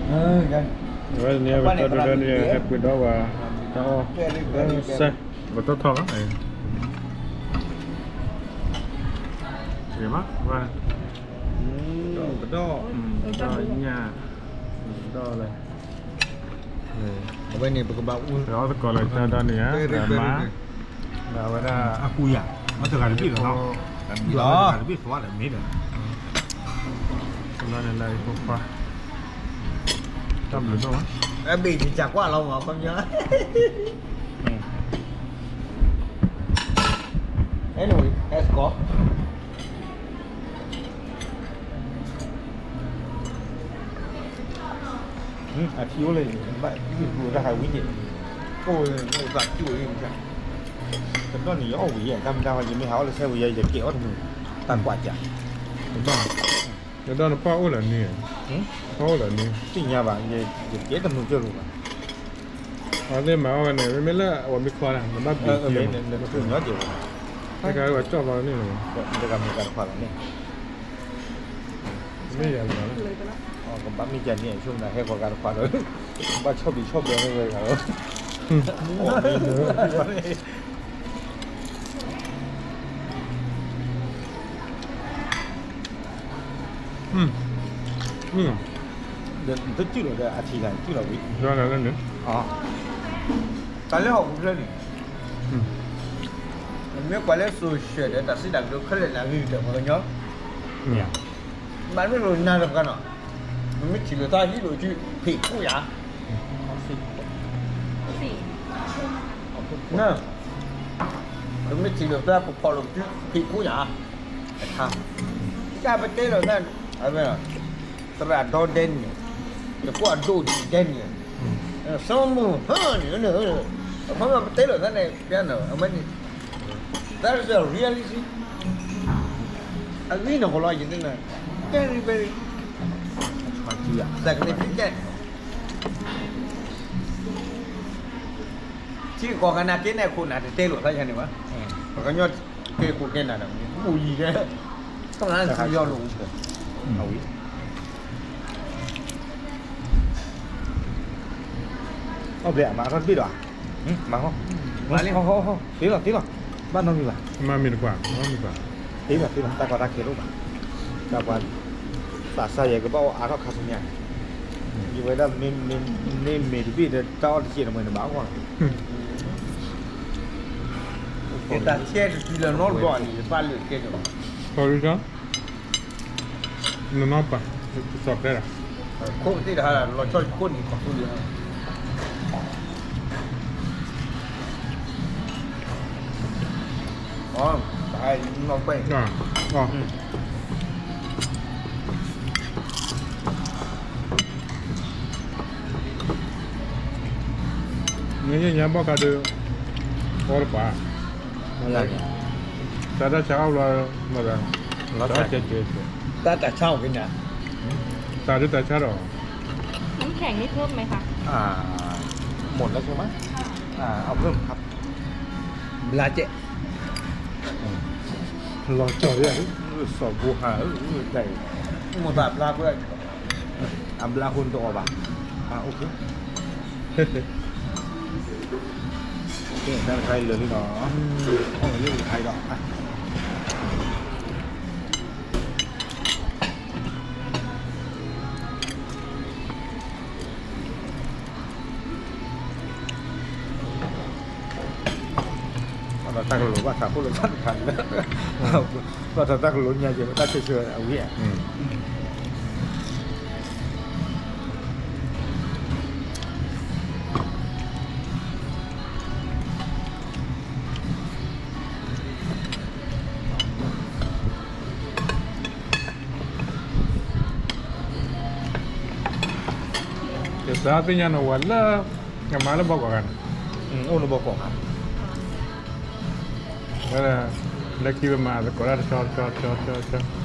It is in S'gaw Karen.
အဝဲန့ၣ် ပတၢ်ဒိၣ်ဒိၣ်န့ၣ် ဟဲပှ့ၤဒီးဝဲ တၢ်အီၣ် စဲ ပတထီၣ်လီၤ ကဲဘၣ် ဝဲ ကဒီး ကဒီးညၣ် ကဒီးလၢ အဝဲန့ၣ် ပကဘၣ်အူ ပအီၣ်သကိးလၢတၢ်ဒၣ်န့ၣ်ဧါ မၤ ဒီးအဝဲဒၣ် အကူယၤ အတဂၤတဘ့ၣ်လီၤနီၤ တဂၤတဘ့ၣ်သဝီဒီးမ့ၢ်ဒီး လၢန့ၣ်လၢဖိခွါ တၢ်ဘျုးဒိၣ်မး အဘ့ၣ်ယကကွၢ်လီၤမး ခီပညီ Anyway, let's go. အထံအိၣ်လၢ ဘၣ်အံၤ တၢ်ဟးဝံၤက့ၤ အိၣ်လၢသးကၠိၣ်အံၤ ကဒီးန့ၣ် ယအီၣ်ဝံၤယဲ တၢ်မ့ၢ်တၢ်ဝဲ ယမ့ၢ်ဟးအီၣ်လၢစဲဝံၤယဲ ယကဲအီၣ်တမုာ် တၢ်ကွၢ်ကၢ် ကဒီး ကဒီးနဖီၣ်အိၣ်လၢနံၤ ဖီၣ်အိၣ်လၢနံၤ သ့ၣ်ညါဘၣ် ယကဲတမုာ်ကၢၢ်လိာ်ဘၣ် အဝဲသ့ၣ်မၤအီၣ်ဝဲန့ၣ် မ့မ့ၢ်လၢအဝဲမ့ၢ်ခွါဒၣ် နဘၣ်ဘ့ၣ်က့ၤမး နကညီက့ၤဝဲ တၢ်ကဝဲကၠီၣ်ဘၣ်န့ၣ်လီၤ တဂၤမ့ၢ်တၢ်တခွါလီၤန့ၣ် မ့ၢ်ယၤလီၤ ကဘၣ်မ့ၢ်ယၤန့ၣ် ဆိကမိၣ်ဟဲဃီၤဂၤတခွါဒီး ဘၣ်ဆီၣ်ဘံၣ်ဆီၣ်ဘၢန့ၣ်ဝဲဂၤလီၤ တကၠုၣ်လီၤဒီးအထံဂၤ ကၠုၣ်လီၤဝံၤ တၢ်လၢဟီၣ်ခိၣ်ချၢန့ၣ် မ့ၢ်ကွၢ်လၢ social ဒီး တၢ်စံးတၢ်ကတိၤခဲလၢာ်န့ၣ် အဂ့ၤကတၢၢ်မ့ၢ်ကညီ မ့ၢ်လိာ်နၤတပှၤနီၤ ပမ့ၢ်ထံၣ်လိာ်သးဟံၣ်လိာ်စု ဖံးခိၣ်ယၤ ပမ့ၢ်ထံၣ်လိာ်သးပဖီၣ်လိာ်စု ဖံးခိၣ်ယၤ တၢ်ပတဲလိာ်သး သရၣ်ဒီဒဲန့ၣ် ယကွၢ်ဒိၣ်ဒံးဒဲန့ၣ် စီမုၢ်ဟၢန့ၣ် အခီပညီပတဲလိာ်သးန့ၣ် ပျါနီၤ အဝဲန့ၣ် That is a reality. အဂ့ၢ်န့ၣ်ဃီလီၤ ယသ့ၣ်ညါ very very significant. ထံကီၢ်ခါနၤက့န့ၣ် ခိၣ်နၢ်တတဲလိာ်သးယၤန့ၣ်ဘၣ် ပှၤကညီက့ခိၣ်က့နၢ်ဒီး ဘူၣ်လံၤကဲ ကမၤနၢ်စံယီၤလိာ် အဝံၤ အီၣ်ဘျဲၣ်အမၤထီၣ်တဘ့ၣ်ဒီး မၤဟီ မၤလံ ဟီဟီဟီ တ့လီၤတ့လီၤ ဘၣ်နီတမံၤဘၣ် မၤမ့ၢ်တကွၢ် မၤမ့ၢ်တကွၢ် တ့လီၤတ့လီၤ တၢ်ကီတၢ်ခဲတအိၣ်ဘၣ် တၢ်ပှၤ သးစၢ်ယဲကဘၣ်အီၣ်အါထီၣ်ခါဆူညါ ယဝဲဒၣ် မ့ၢ်မ့ၢ်တဘ့ၣ်ဒီး တၢ်အီၣ်တစဲးတမှဲၤန့ၣ်ဘၣ်အီၣ်လီၤ ယတၢ်ဆဲးတတုၤလၢနီတဘျီန့ၣ် ယပၢ်လၢာ်ကဲန့ၣ် sorry နနီၢ်ပၢ် စီၤကျဲဒီး ခိၣ်ကသ့ၣ်တဟါလီၤဆီခိၣ်န့ၣ် ပှၤခိၣ်လံ အီ တဟါနီၢ်ပၢ် နညါဘၣ်ခါဒီး အီၣ်တပၤ တၢ်တၢ်ဆါအီၣ်လီၤ မၤသး တၢ်ဆါကဲကဲ တၢ်တၢ်ဆါအီၣ်က့ၤညါ တၢ်ဒုးတၢ်ဆါဒီး น้ำแข็งนี่เพิ่มไหมคะ อ่า หมดแล้วใช่ไหม อ่า เอาเพิ่มครับ ဘျါကဲ လီၤကၠီၤယဲ စီၤဘူဟါ ဒ် မိၢ်သးဘျါကွဲ အဘျါဃိတအီၣ်ဘၣ် อ่า โอเค ကဲ တၢ်တခါအံၤလၢာ်လံနီၤ အီၣ်လၢလၢခါအံၤဒီး ဘၣ်ဒီးတၢ်ကလိၤဘၣ်သးခိၣ်လၢတၢ်တခါလၢ ဘၣ်ဒီးတၢ်ကလိၤညါက့ၤ တၢ်ဆၢဆၢအဝံၤ ယသးသ့ၣ်ညါနီၤဝဲလၢ ကမၤလၢဘီကီၢ်ဂၤန့ၣ် အိၣ်လၢဘီကီၢ်ဂၤ ဝဲ လၢခံဝဲမၤသကိးတၢ်တဆီတဆီတဆီတဆီတဆီ တဆီတဆီ